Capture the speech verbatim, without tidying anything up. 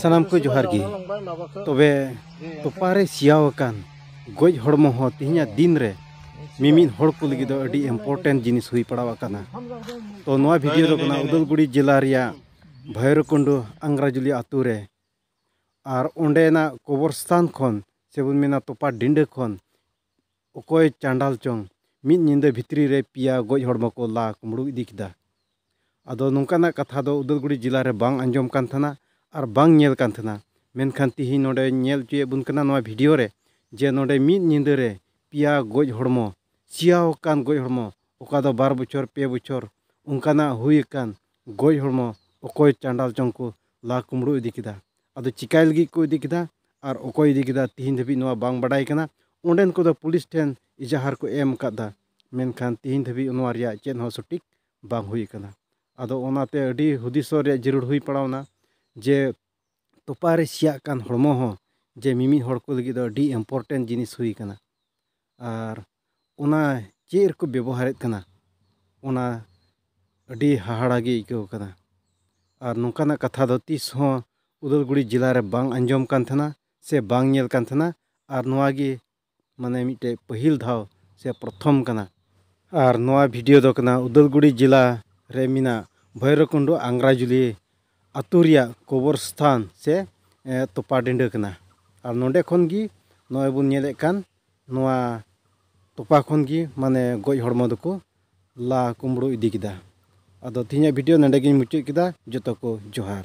ᱥᱟᱱᱟᱢ ᱠᱚ ᱡᱚᱦᱟᱨ ᱜᱮ᱾ ᱛᱚᱵᱮ ᱛᱚᱯᱟ ᱨᱮ ᱥᱮᱭᱟᱣ ᱟᱠᱟᱱ ᱜᱚᱡ ᱦᱚᱲᱢᱚ ᱦᱚᱸ ᱛᱮᱦᱮᱧᱟᱜ ᱫᱤᱱ ᱨᱮ ᱢᱤᱢᱤᱫ ᱦᱚᱲ ᱠᱚ ᱞᱟᱹᱜᱤᱫ ᱫᱚ ᱟᱹᱰᱤ important ᱡᱤᱱᱤᱥ ᱦᱩᱭ ᱯᱟᱲᱟᱣ ᱟᱠᱟᱱᱟ᱾ ᱛᱚ ᱱᱚᱣᱟ video ᱫᱚ ᱠᱟᱱᱟ ᱩᱫᱟᱞᱜᱩᱲᱤ ᱡᱮᱞᱟ ᱨᱮᱭᱟᱜ ᱵᱷᱟᱭᱨᱚᱠᱩᱱᱰᱩ ᱟᱝᱜᱽᱨᱟᱡᱩᱞᱤ ᱟᱛᱳ ᱨᱮ, ᱟᱨ ᱚᱸᱰᱮᱱᱟᱜ ᱠᱚᱵᱚᱨᱥᱛᱷᱟᱱ ᱠᱷᱚᱱ ᱥᱮ ᱵᱚᱱ ᱢᱮᱱᱟ ᱛᱚᱯᱟ ᱰᱤᱸᱰᱟᱹ ᱠᱷᱚᱱ ᱚᱠᱚᱭ ᱪᱟᱸᱰᱟᱞ ᱪᱚᱝ ᱢᱤᱫ ᱧᱤᱫᱟᱹ ᱵᱷᱤᱛᱨᱤ ᱨᱮ ᱯᱮᱭᱟ ᱜᱚᱡ ᱦᱚᱲᱢᱚ ᱠᱚ ᱞᱟ ᱠᱩᱢᱵᱽᱲᱩ ᱤᱫᱤ ᱠᱮᱫᱟ᱾ ᱟᱫᱚ ᱱᱚᱝᱠᱟᱱᱟᱜ ᱠᱟᱛᱷᱟ ᱫᱚ ᱩᱫᱟᱞᱜᱩᱲᱤ ᱡᱮᱞᱟ ᱨᱮ ᱵᱟᱝ ᱟᱸᱡᱚᱢ ᱠᱟᱱ ᱛᱟᱦᱮᱱᱟ ᱟᱨ ᱵᱟᱝ ᱧᱮᱞ ᱠᱟᱱ ᱛᱟᱦᱮᱱᱟ, ᱢᱮᱱᱠᱷᱟᱱ ᱛᱤᱦᱤᱧ ᱱᱚᱰᱮ ᱧᱮᱞ ᱦᱚᱪᱚᱭᱮᱫ ᱵᱚᱱ ᱠᱟᱱᱟ ᱱᱚᱣᱟ video ᱨᱮ, ᱡᱮ ᱱᱚᱰᱮ ᱢᱤᱫ ᱧᱤᱫᱟᱹ ᱨᱮ ᱯᱮᱭᱟ ᱜᱚᱡ ᱦᱚᱲᱢᱚ, ᱥᱮᱭᱟᱣ ᱟᱠᱟᱱ ᱜᱚᱡ ᱦᱚᱲᱢᱚ, ᱚᱠᱟ ᱫᱚ ᱵᱟᱨ ᱵᱚᱪᱷᱚᱨ, ᱯᱮ ᱵᱚᱪᱷᱚᱨ ᱚᱱᱠᱟᱱᱟᱜ ᱦᱩᱭ ᱟᱠᱟᱱ ᱜᱚᱡ ᱦᱚᱲᱢᱚ ᱚᱠᱚᱭ ᱪᱟᱸᱰᱟᱞ ᱪᱚᱝ ᱠᱚ ᱞᱟ ᱠᱩᱢᱵᱽᱲᱩ ᱤᱫᱤ ᱠᱮᱫᱟ᱾ ᱟᱫᱚ ᱪᱤᱠᱟᱭ ᱞᱟᱹᱜᱤᱫ ᱠᱚ ᱤᱫᱤ ᱠᱮᱫᱟ ᱟᱨ ᱚᱠᱚᱭ ᱤᱫᱤ ᱠᱮᱫᱟ, ᱛᱤᱦᱤᱧ ᱫᱷᱟᱹᱵᱤᱡ ᱱᱚᱣᱟ ᱵᱟᱝ ᱵᱟᱰᱟᱭ ᱠᱟᱱᱟ᱾ ᱚᱸᱰᱮᱱ ᱠᱚᱫᱚ ᱯᱩᱞᱤᱥ ᱴᱷᱮᱱ ᱮᱡᱟᱦᱟᱨ ᱠᱚ ᱮᱢ ᱟᱠᱟᱫᱟ, ᱢᱮᱱᱠᱷᱟᱱ ᱛᱤᱦᱤᱧ ᱫᱷᱟᱹᱵᱤᱡ ᱱᱚᱣᱟ ᱨᱮᱭᱟᱜ ᱪᱮᱫ ᱦᱚᱸ ᱥᱚᱴᱷᱤᱠ ᱵᱟᱝ ᱦᱩᱭ ᱟᱠᱟᱱᱟ᱾ ᱟᱫᱚ ᱚᱱᱟᱛᱮ ᱟᱹᱰᱤ ᱦᱩᱫᱤᱥᱚᱜ ᱨᱮᱭᱟᱜ ᱡᱟᱹᱨᱩᱲ ᱦᱩᱭ ᱯᱟᱲᱟᱣᱱᱟ ᱡᱮ ᱛᱚᱯᱟ ᱨᱮ ᱥᱮᱭᱟᱜ ᱠᱟᱱ ᱦᱚᱲᱢᱚ ᱦᱚᱸ ᱡᱮ ᱢᱤᱢᱤᱫ ᱦᱚᱲ ᱠᱚ ᱞᱟᱹᱜᱤᱫ ᱫᱚ ᱟᱹᱰᱤ important ᱡᱤᱱᱤᱥ ᱦᱩᱭ ᱠᱟᱱᱟ, ᱟᱨ ᱚᱱᱟ ᱪᱮᱫ ᱨᱮᱠᱚ ᱵᱮᱵᱚᱦᱟᱨᱮᱫ ᱠᱟᱱᱟ, ᱚᱱᱟ ᱟᱹᱰᱤ ᱦᱟᱦᱟᱲᱟ ᱜᱮ ᱟᱹᱭᱠᱟᱹᱣ ᱠᱟᱱᱟ᱾ ᱟᱨ ᱱᱚᱝᱠᱟᱱᱟᱜ ᱠᱟᱛᱷᱟ ᱫᱚ ᱛᱤᱥ ᱦᱚᱸ ᱩᱫᱟᱞᱜᱩᱲᱤ ᱡᱮᱞᱟ ᱨᱮ ᱵᱟᱝ ᱟᱸᱡᱚᱢ ᱠᱟᱱ ᱛᱟᱦᱮᱱᱟ ᱥᱮ ᱵᱟᱝ ᱧᱮᱞ ᱠᱟᱱ ᱛᱟᱦᱮᱱᱟ, ᱟᱨ ᱱᱚᱣᱟ ᱜᱮ ᱢᱟᱱᱮ ᱢᱤᱫᱴᱮᱡ ᱯᱟᱹᱦᱤᱞ ᱫᱷᱟᱣ ᱥᱮ ᱯᱨᱚᱛᱷᱚᱢ ᱠᱟᱱᱟ᱾ ᱟᱨ ᱱᱚᱣᱟ video ᱫᱚ ᱠᱟᱱᱟ ᱩᱫᱟᱞᱜᱩᱲᱤ ᱡᱮᱞᱟ ᱨᱮ ᱢᱮᱱᱟᱜ ᱵᱷᱚᱭᱨᱚᱠᱩᱱᱰᱩ ᱟᱝᱜᱽᱨᱟᱡᱩᱞᱤ ᱟᱛᱳ ᱨᱮᱭᱟᱜ ᱠᱚᱵᱚᱨᱥᱛᱷᱟᱱ ᱥᱮ, ᱮ, ᱛᱚᱯᱟ ᱰᱤᱸᱰᱟᱹ ᱠᱟᱱᱟ᱾ ᱟᱨ ᱱᱚᱰᱮ ᱠᱷᱚᱱ ᱜᱮ ᱱᱚᱜᱼᱚᱭ ᱵᱚᱱ ᱧᱮᱞᱮᱫ ᱠᱟᱱ ᱱᱚᱣᱟ ᱛᱚᱯᱟ ᱠᱷᱚᱱ ᱜᱮ ᱢᱟᱱᱮ ᱜᱚᱡ ᱦᱚᱲᱢᱚ ᱫᱚᱠᱚ ᱞᱟ ᱠᱩᱢᱵᱽᱲᱩ ᱤᱫᱤ ᱠᱮᱫᱟ᱾ ᱟᱫᱚ ᱛᱮᱦᱮᱧᱟᱜ video ᱱᱚᱰᱮ ᱜᱤᱧ ᱢᱩᱪᱟᱹᱫ ᱠᱮᱫᱟ᱾ ᱡᱚᱛᱚ ᱠᱚ ᱡᱚᱦᱟᱨ᱾